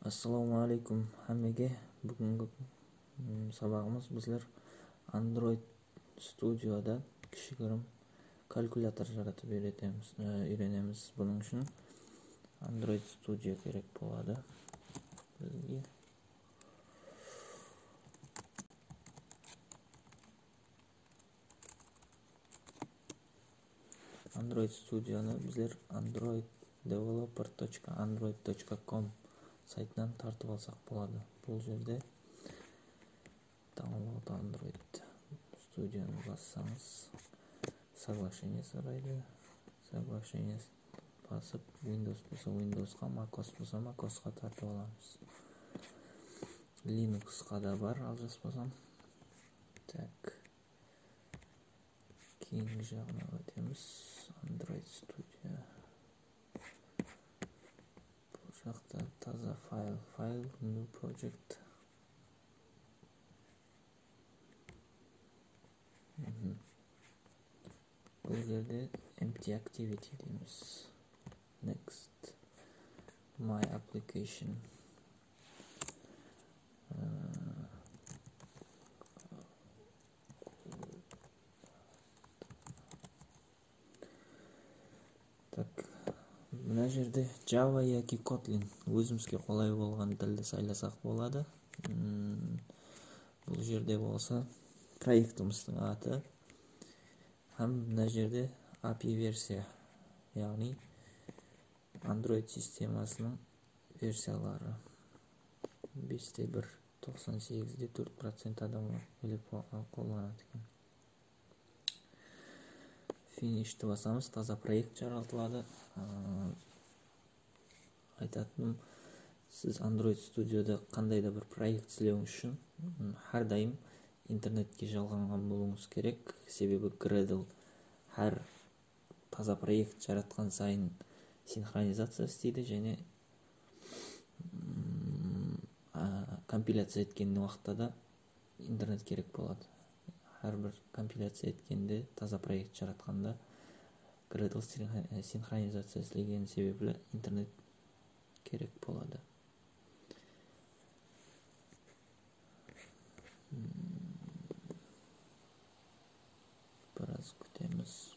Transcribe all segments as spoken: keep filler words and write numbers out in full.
Assalamu aleykum hámmege. Búgingi, mm, sabaǵımız bizler Android Studioda kishigirim kalkulyator jaratıp úyretemiz, e, úyrenemiz. Bunıń ushın Android Studio kerek boladı bizge. Android Studionı bizler android developer точка android точка ком saytınan tartıp alsaq boladı. Bul jerde Download Android Studionı bassańız, соглашение soraydı. Соглашение basıp, Windows bolsa Windowsqa, macOS bolsa macOSqa tartıp alamız. Linuxqa da bar, aljaspasam. Tak. Keyingi jaǵına ótemiz. Android Studio. Bul jaqta taza fayl, file, new project. Mhm. Bul jerde empty activity deymiz. Next. My application. Ee, Tak, mına jerde Java yaki Kotlin ózimizge qolay bolǵan tildi saylasaq boladı. Hmm, bul jerde bolsa proektimizdiń atı hám mına jerde A P I versiya, yaǵnıy Android sistemasınıń versiyaları. Beste bir, toqsan segizde tórt procent adamlar ele qo-, qollanadı eken. Finishti basamız, taza proekt jaratıladı. Aa, aytatınım, siz Android Studioda qanday da bir proekt islewińiz ushın, m, hár dayım internetke jalǵanǵan bolıwıńız kerek. Sebebi Gradle hár taza proekt jaratqan sayın sinxronizaciya isleydi jáne, mm, a, kompilyaciya etken waqıtta da internet kerek boladı. Hár bir kompilyaciya etkende, taza proekt jaratqanda Gradle sinxro-, sinxronizaciya islegeni sebepli internet kerek boladı. Hmm. Biraz kútemiz.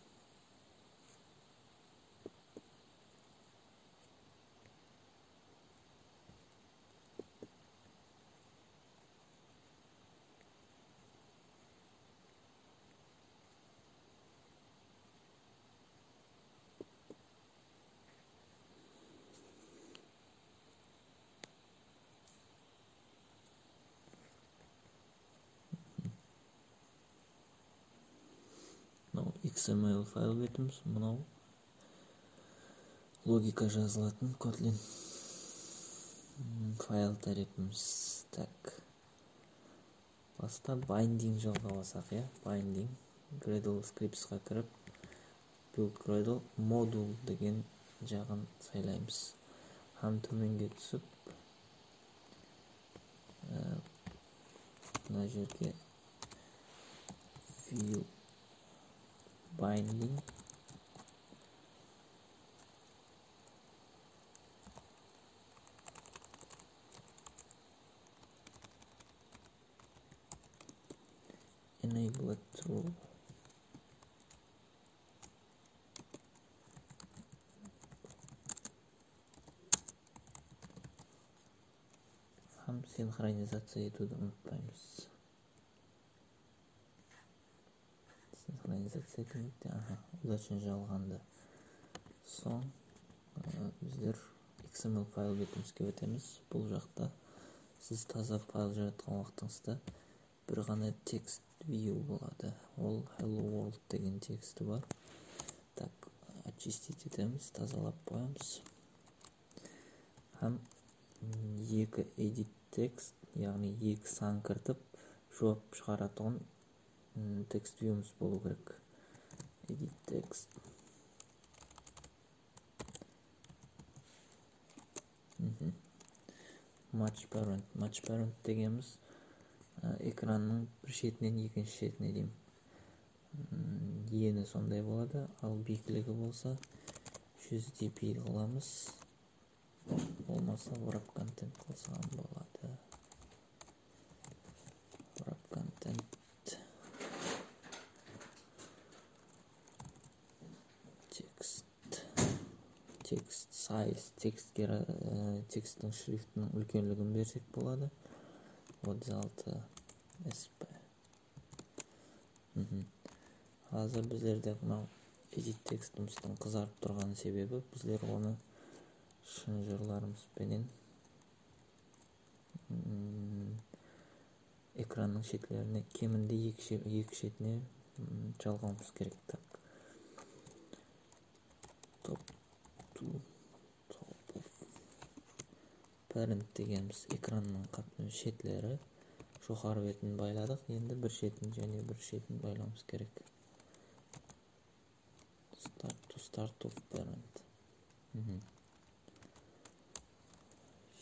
Mınaw X M L fayl betimiz, mınaw logika jazılatın Kotlin, mm, fayl tárepimiz. Tak. Basta binding jaǵına basaq, ya, binding. Gradle scriptsqa kirip, build Gradle module degen jaǵın saylaymız. Hám tómenge túsip, e, mına jerge view binding Enabled true. Hám sinxronizaciya etiwdi umıtpaymız. Sinxronizaciya etilmekte, aha, удачно jalǵandı. Soń, e, bizler X M L fayl betimizge ótemiz. Bul jaqta siz taza fayl jaratqan waqtıńızda bir ǵana tekst view boladı. Ol Hello World degen teksti bar. Tak, очистить etemiz, tazalap qoyamız. Hám, mm, eki edit text, yaǵnıy eki san kiritip, juwap shıǵaratuǵın, mm, text view'mız bolıw kerek. Edit text. Mhm. Match parent. Match parent degenimiz, e, ekrannıń bir shetinen ekinshi shetine deyin. Mm, eni sonday boladı, al biyikligi bolsa júz D P I qılamız. Bolmasa wrap content qılsam boladı. Wrap content. Text. Text size. Tekstke, e, teksttiń shriftiniń úlkenligin bersek boladı. Otız altı S P. Mhm. Házir bizlerde mınaw edit tekstimizdiń qızarıp turǵan sebebi bizler onı shınjırlarımız benen, mm, ekrannıń shetlerine, keminde eki she-, eki shetine, mm, jalǵawımız kerek. Tak. Top to top of parent degenimiz ekrannıń qap-, shetleri joqarı betin bayladıq. Endi bir shetin jáne bir shetin baylawımız kerek. Start to start of parent. Mhm.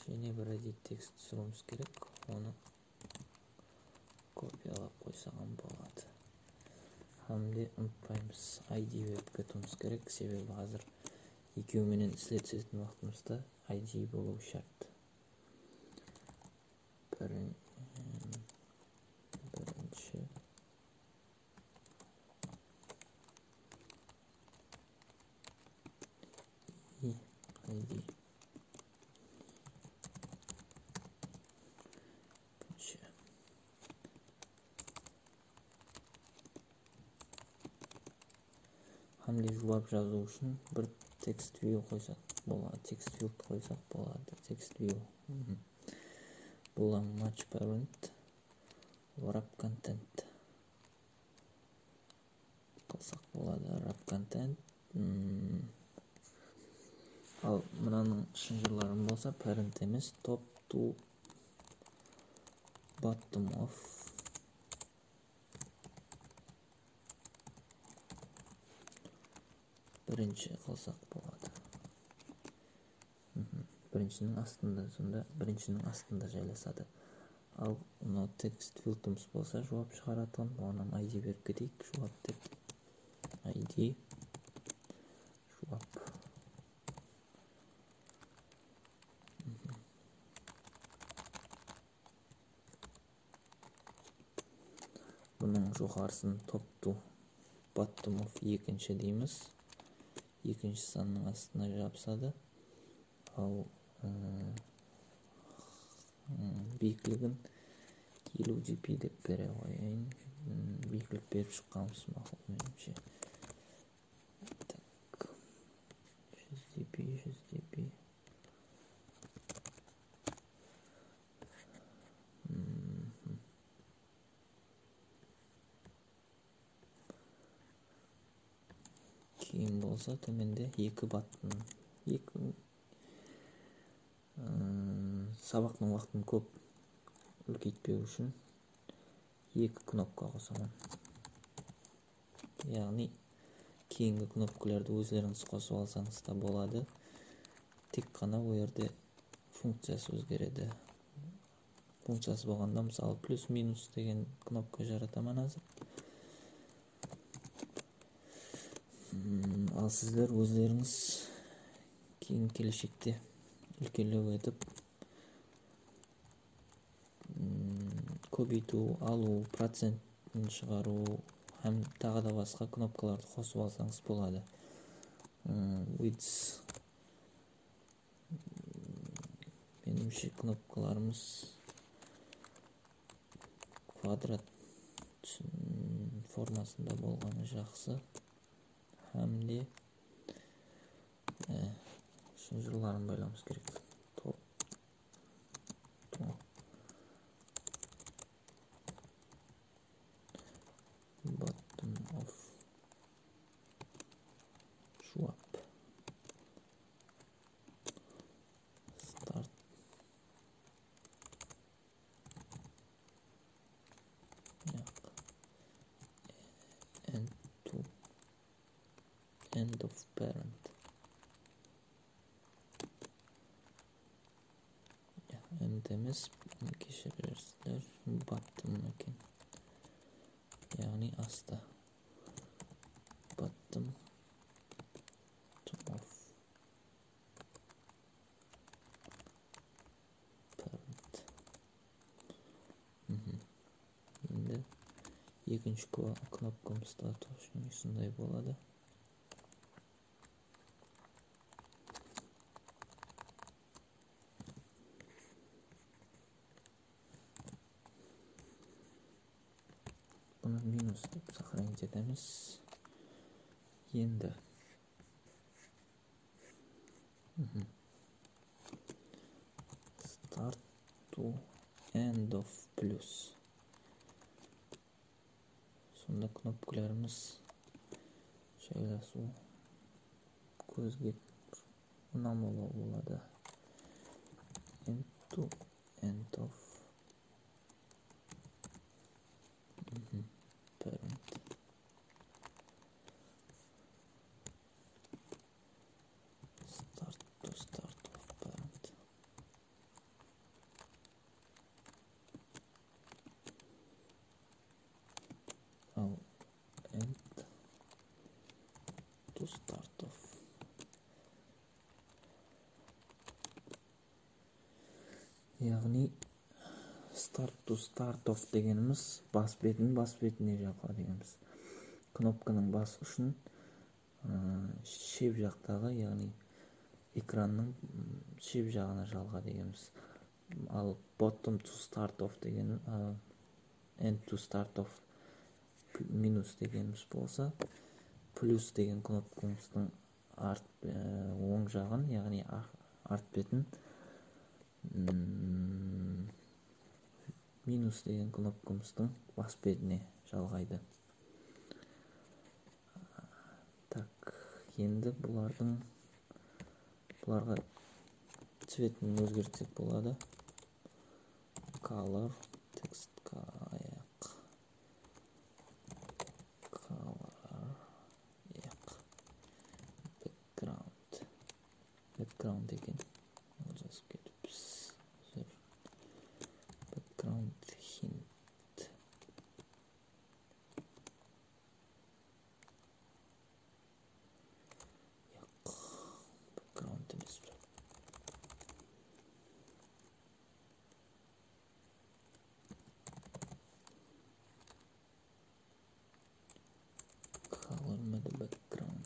Jáne bir edit tekst túsiriwimiz kerek. Onı kopiyalap qoysam boladı. Hám de umıtpaymız, I D berip ketiwimiz kerek, sebebi házir ekewi menen isletisetiń waqtımızda I D bolıwı shárt. Birin-, birinshi. I, I D. Birinshi. Hám de juwap jazıw ushın bir text view qoysaq boladı, text field qoysaq boladı, text view. Mhm. Bul match parent, wrap content qılsaq boladı, wrap content. Hmm. Al, mınanıń shınjırların bolsa parent emes, top to bottom of. Birinshi qılsaq boladı. Mhm. Birinshiniń astında, sonda birinshiniń astında jaylasadı. Al, mına text fieldimiz bolsa juwap shıǵaratuǵın, oǵan hám I D berip keteyik, juwap dep. I D, juwap. Mhm. Bunıń joqarısın top to bottom of ekinshi deymiz. Ekinshi sannıń astına jabısadı. Al, ıı, ıı, biyikligin eliw D P dep bere qoyayın. Im, biyiklik berip shıqqanımız maqul, menimshe. Tak. Júz D P, júz D P. Mhm. Keyin bolsa, tómende eki button, eki, ıı, sabaqtıń waqtın kóp úlkeytpew ushın eki knopka qosaman. Yaǵnıy, keyingi knopkalardı ózlerińiz qosıp alsańız da boladı. Tek ǵana o jerde funkciyası ózgeredi. Funkciyası bolǵanda, mısalı, plyus, minus degen knopka jarataman házir. Hmm, al sizler ózlerińiz keyin keleshekte úlkenlew etip, mm, kóbeytiw, alıw, procentin shıǵarıw hám taǵı da basqa knopkalardı qosıp alsańız boladı. Mm, width, menimshe, knopkalarımız kvadrat túsin-, formasında bolǵanı jaqsı. Hám de, e, shınjırların baylawımız kerek. Top. Top. Bottom of. Juwap. Start. Yaq. End to. End of parent. Yaq, end emes, keshirirsizler, bottom eken. Yaǵnıy astı. Bottom. Bottom of. Ekinshi ko-, knopkamızda tochno usınday boladı. Bunı minus dep сохранить etemiz. Endi Mhm. Start to end of plus. Sonda knopkalarımız jaylasıw kózge unamlı boladı. End to end of Mhm. Parent. Start to start of parent. Al end to start of. Yaǵnıy start to start of degenimiz bas betin bas betine jalǵa degenimiz. Knopkanıń bası ushın, ı, shep jaqtaǵı, yaǵnıy ekrannıń, ım, shep jaǵına jalǵa degenimiz. Al bottom to start of degen, ı, end to start of pl-, minus degenimiz bolsa, plus degen knopkamızdıń art, e, oń jaǵın, yaǵnıy a-, art betin, mm, minus degen knopkamızdıń bas betine jalǵaydı. Tak, endi bulardıń, bularǵa cvetin ózgertsek boladı. Color, tekst, ayaq. Color, ayaq. Background. Background eken. Jazıp ketippiz. Házir background hint. Yaq, background emes bul. Color ma the background.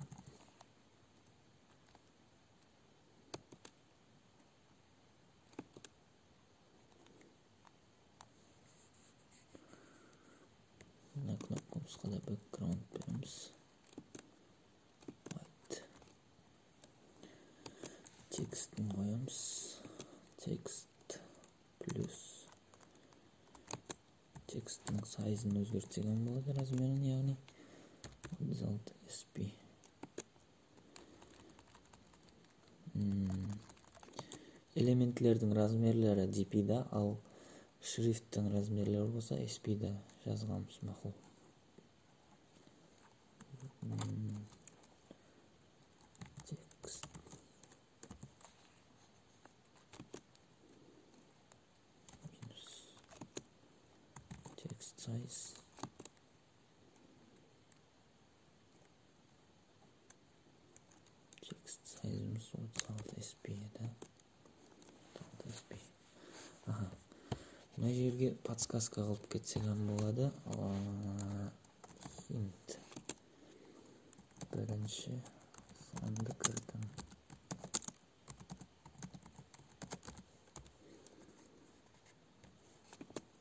Mına knopkamızǵa da background beremiz. White. Tekstin qoyamız. Text plus. Teksttiń sizein ózgertsek hám boladı, razmerin, yaǵnıy otız altı S P. Hmm. Elementlerdiń razmerleri D P da, al shrifttiń razmerleri bolsa S P da jazǵanımız maqul. Hmm. Text. Minus. Text size. Text size'ımız otız altı S P edi. Otız altı S P. Aha. Mına jerge подсказка qılıp ketsek hám boladı. Aa, hint. Birinshi sandı kirdim.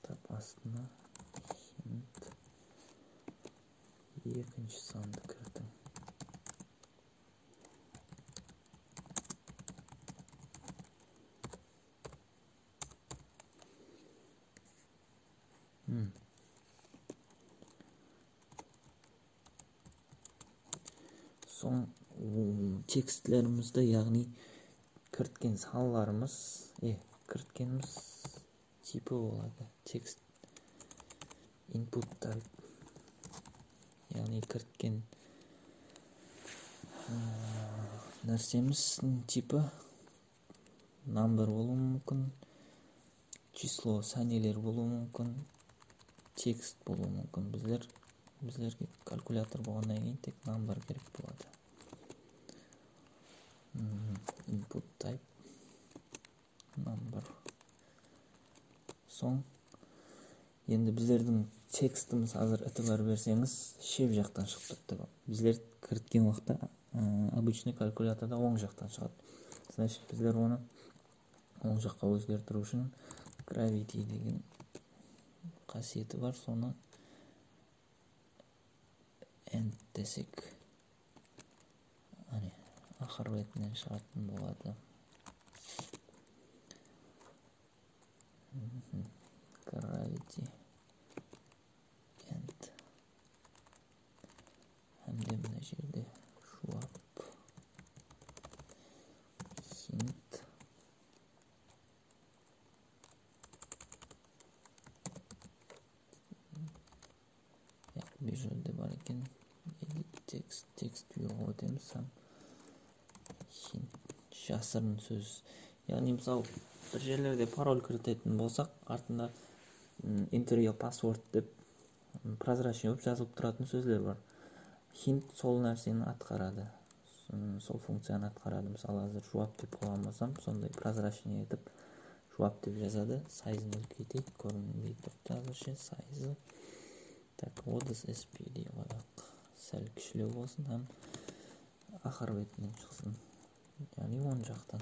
Tap astına hint ekinshi sandı kirdim. Hmm. Soń, ım, tekstlerimizdi, yaǵnıy kiritken sanlarımız, e, kiritkenimiz tipi boladı. Tekst input type. Yaǵnıy kiritken, ı, nársemizdiń tipi number bolıwı múmkin, число, sáneler bolıwı múmkin, tekst bolıwı múmkin. Bizler, bizlerge kalkulyator bolǵannan keyin tek number kerek boladı. Hmm, input type number. Soń endi bizlerdiń Tekstimiz házir itibar berseńiz, shep jaqtan shıǵıp turıptı. Bizler kiritken waqıtta, ı, обычный kalkulyatorda oń jaqtan shıǵadı. Значит, bizler onı oń jaqqa ózgertiriw ushın gravity degen qásiyeti bar, sonı end desek. Áne, aqır betinen shıǵatın boladı. Mhm. Gravity end. Hám de mına jerde juwap hint. Yaq, bul jerde bar eken. Edit text, text viewǵa ótemiz hám hint, jasırın sóz. Yaǵnıy, mısal, bir jerlerde parol kiritetin bolsaq, artında, mm, enter your password dep, mm, прозрачный bolıp jazılıp turatın sózler bar. Hint sol nárseni atqaradı. Mm, sol funkciyanı atqaradı. Mısalı, házir juwap dep qoyǵan bolsam, sonday прозрачный etip juwap dep jazadı. Size'ın úlkeyteyik, kórinbey turıptı házirshe size. Tak, what is S P D qoyayıq. Sál kishileu bolsın hám aqır betinen shıqsın. Yaǵnıy, oń jaqtan.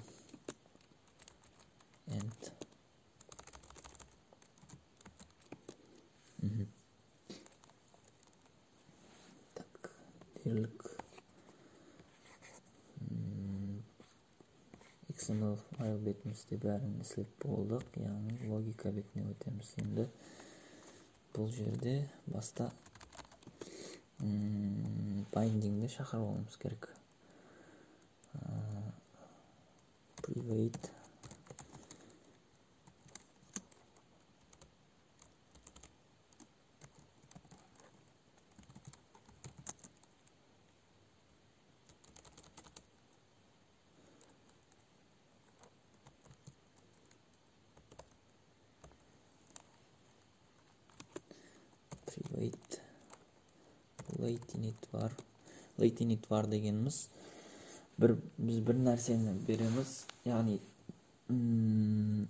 End. Mhm. Tak, derlik. Hmm, X M L fayl betimizde bárin islep boldıq. Yaǵnıy, logika betine ótemiz endi. Bul jerde basta, mm, bindingdi shaqırıp alıwımız kerek. Aa, private Private. Latenit var. Latenit var degenimiz, bir, biz bir nárseni beremiz, yaǵnıy, mm,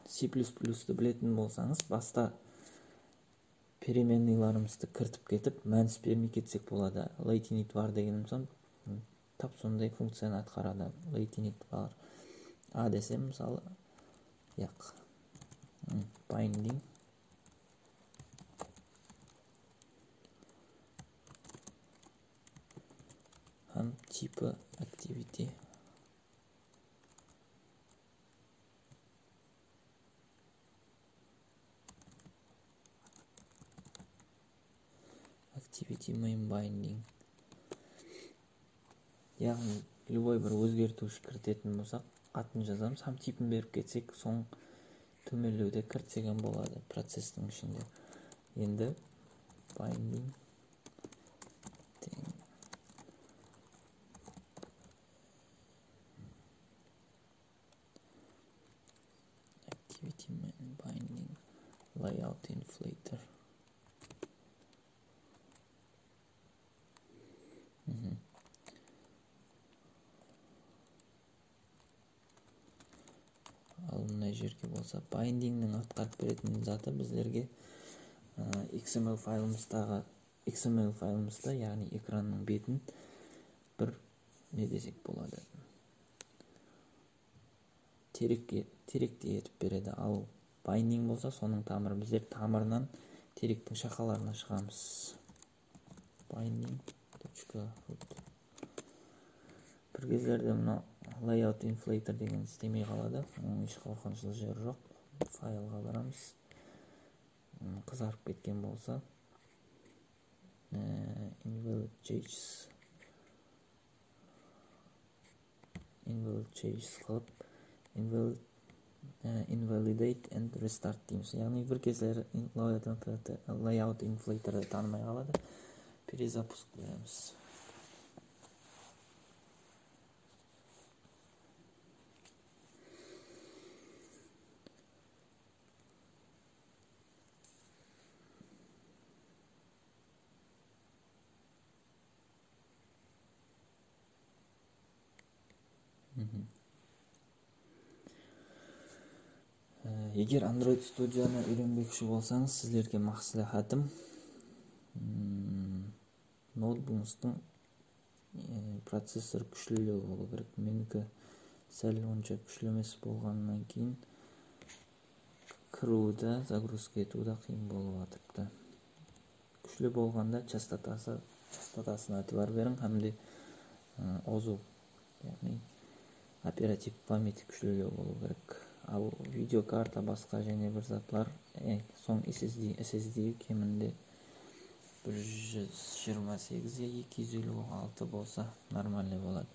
C plus plus tı biletin bolsańız, basta переменныйlarımızdı kiritip ketip, mánis bermey ketsek boladı. Latenit var degenimiz, tap sonday funkciyanı atqaradı. Latenit var. A desem, mısalı, yaq. Hmm, binding. Hám tipi activity. Activity main binding. Yaǵnıy, любой bir ózgertiwshi kiritetin bolsaq, atın jazamız hám tipin berip ketsek, soń tómenlewde kiritsek hám boladı processtiń ishinde. Endi binding teń activity main binding layout inflator. Mhm. Al, mına jerge bolsa bindingniń atqarıp beretin zatı bizlerge, ı, X M L faylımızdaǵı, X M L faylımızda, yaǵnıy ekrannıń betin bir ne desek boladı. Terekke, terektey etip beredi. Al, binding bolsa sonıń tamırı. Bizler tamırınan terektiń shaqalarına shıǵamız. Binding точка root. Bir gezlerde mına layout inflator degen islemey qaladı. Onıń hesh qorqınıshlı jeri joq. Faylǵa baramız. Hmm, qızarıp ketken bolsa, e, invalid changes. Invalid changes qılıp, invalid, e, invalidate and restart deymiz. Yaǵnıy, bir gezleri in-, layout inflator, layout inflatordı tanımay qaladı. Перезапуск beremiz. Mhm. Ee, Eger Android Studiyonı úyrenbekshi bolsańız, sizlerge másláhátim, mm, noutbugińizdiń, e, processor kúshlilew bolıwı kerek. Meniki sál onsha kúshli emes bolǵanınan keyin kiriwdi, zagruzka etiwdi qıyın bolıp atırıptı. Kúshli bolǵanda chastotası, chastotasına itibar beriń hám de, ı, ozuw, yaǵnıy operativ pamyati kúshlilew bolıwı kerek. Al, videokarta, basqa jáne bir zatlar, e, soń S S D, S S D keminde bir júz jigirma segiz ya eki júz eliw altı bolsa, normalnıy boladı.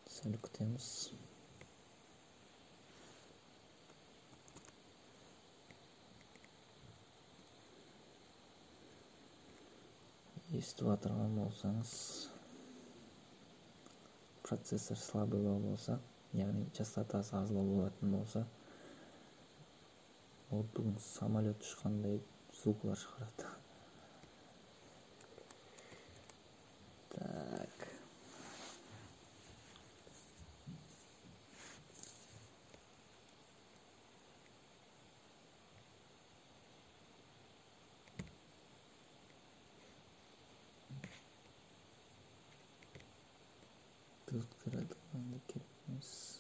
Sál kútemiz. Esitip atırǵan bolsańız, processor slabıylaw bolsa, yaǵnıy chastotası azlaw bolatuǵın bolsa, noutbugińiz samolyot ushqanday zvuklar shıǵaradı. Tak. Build qıladı, onda kerek emes.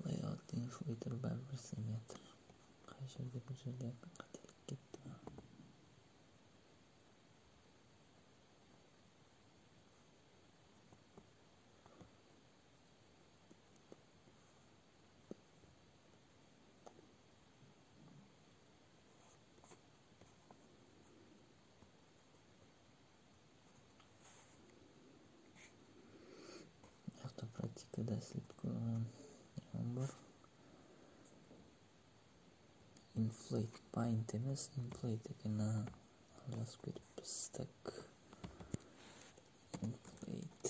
Layout degen folder báribir islemiy atır. Qay jerde, bul jerde qátelik ketti ma? Mıyaqta praktikada islep kórgen bar. Inflate bind emes, inflate eken, ha. Aljaǵıp ketippiz. Tak. Inflate.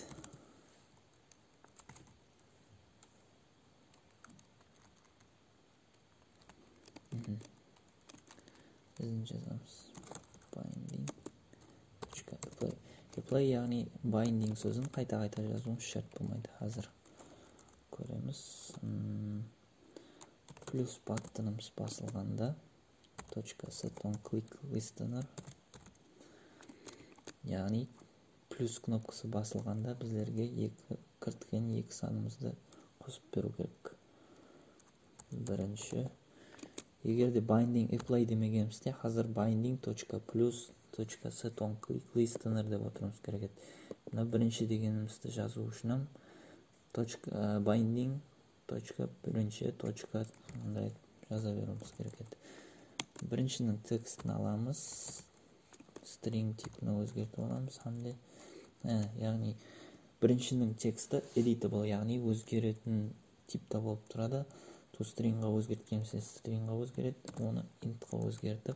Mhm. Bizden jazamız. Binding. Apply. Apply, yaǵnıy binding sózin qayta-qayta jazıwımız shárt bolmaydı. Házir kóremiz. Hmm. Plus buttonımız basılǵanda, tochka set on click listener, yaǵnıy plus knopkası basılǵanda bizlerge eki, kiritken eki sanımızdı qosıp beriw kerek. Birinshi. Eger de binding apply demegenimizde, házir binding tochka plus tochka set on click listener dep otırıwımız kerek edi. Mına birinshi degenimizdi jazıw ushın hám tochka, e, binding tochka, birinshi tochka, mınday jaza beriwimiz kerek edi. Birinshiniń tekstin alamız, string tipine ózgertip alamız hám de, e, yaǵnıy birinshiniń teksti editable, yaǵnıy ózgeretin tipte bolıp turadı. ToStringǵa ózgertkenimizde stringǵa ózgeredi, onı intqa ózgertip,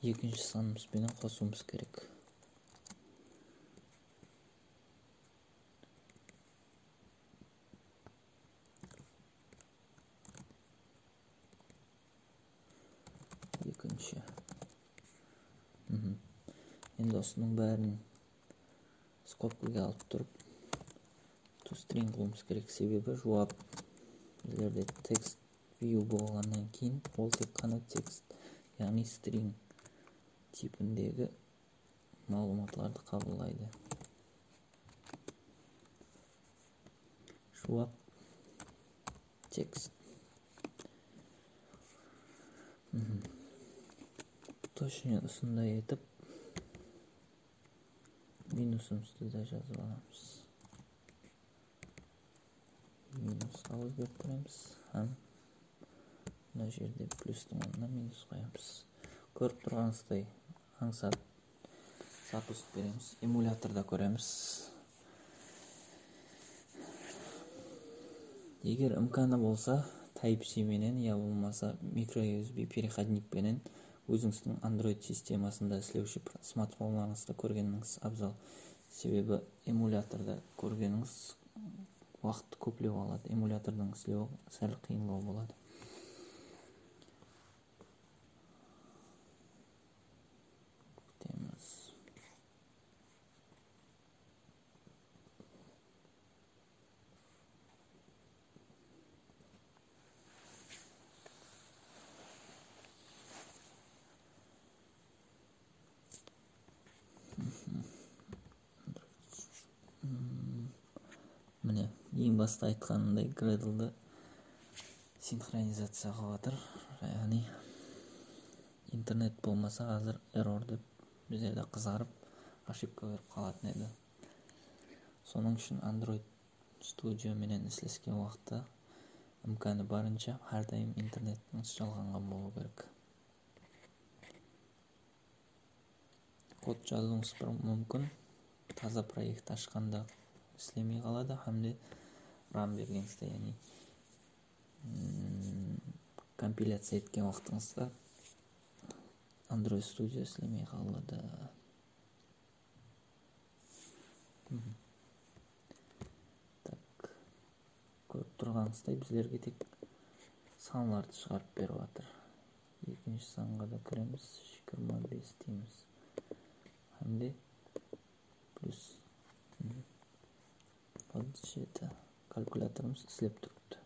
ekinshi sanımız benen qosıwımız kerek. Ekinshi. Mhm. Endi usınıń bárin skobkaǵa alıp turıp, ToString qılıwımız kerek, sebebi juwap bizlerde text view bolǵannan keyin ol tek ǵana text, yaǵnıy string tipindegi maǵlıwmatlardı qabıllaydı. Juwap text. Mhm. Точно usınday etip, minusımızdı da jazıp alamız. ózgertip beremiz hám mına jerde plyustıń ornına minus qoyamız. Kórip turǵanıńızday, ańsat zapusk beremiz. Emulyatorda kóremiz. Eger imkanı bolsa, Type-C menen ya bolmasa mikro U S B переходник penen ózińizdiń Android sistemasında islewshi pr-, smartfonlarıńızda kórgenińiz abzal. Sebebi emulyatorda kórgenińiz waqıttı kóplep aladı. Emulyatordıń islewi sál qıyınlaw boladı. Kútemiz. Mine, eń basta aytqanımday, Gradle-dı sinxronizaciya qılıp atır. Yaǵnıy, internet bolmasa, házir error dep bizlerde qızarıp, oshibka berip qalatın edi. Sonıń ushın Android Studio menen islesken waqıtta imkanı barınsha hár dayım internettiń chalǵanǵan bolıwı kerek. Kod jazıwıńız bir múmkin, taza proekt ashqanda islemey qaladı hám de RAM bergenińizde, yaǵnıy, mm, kompilaciya etken waqtıńızda Android Studio islemey qaladı. Mhm. Tak. Kórip turǵanıńızday, bizlerge tek sanlardı shıǵarıp berip atır. Ekinshi sanǵa da kiremiz, jigirma bes deymiz. Hám de plyus. Mhm. Podsheta kalkulyatorımız islep turıptı.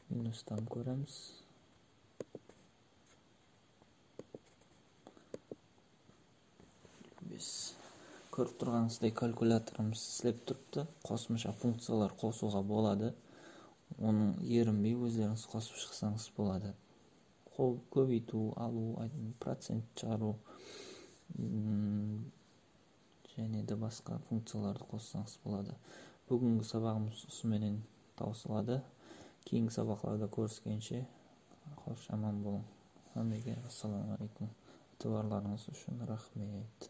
Minustan kóremiz. Biz kórip turǵanıńızday kalkulyatorımız islep turıptı. Qosımsha funkciyalar qosıwǵa boladı. Onıń erinbey ózlerińiz qosıp shıqsańız boladı. Qo-, kóbeytiw, alıw, ayt-, procent shıǵarıw, mm, jáne de basqa funkciyalardı qossańız boladı. Búgingi sabaǵımız usı menen tawsıladı. Keyingi sabaqlarda kóriskenshe, xosh, aman bolıń. Hámmege assalamu aleykum. Itibarlarıńız ushın raxmet.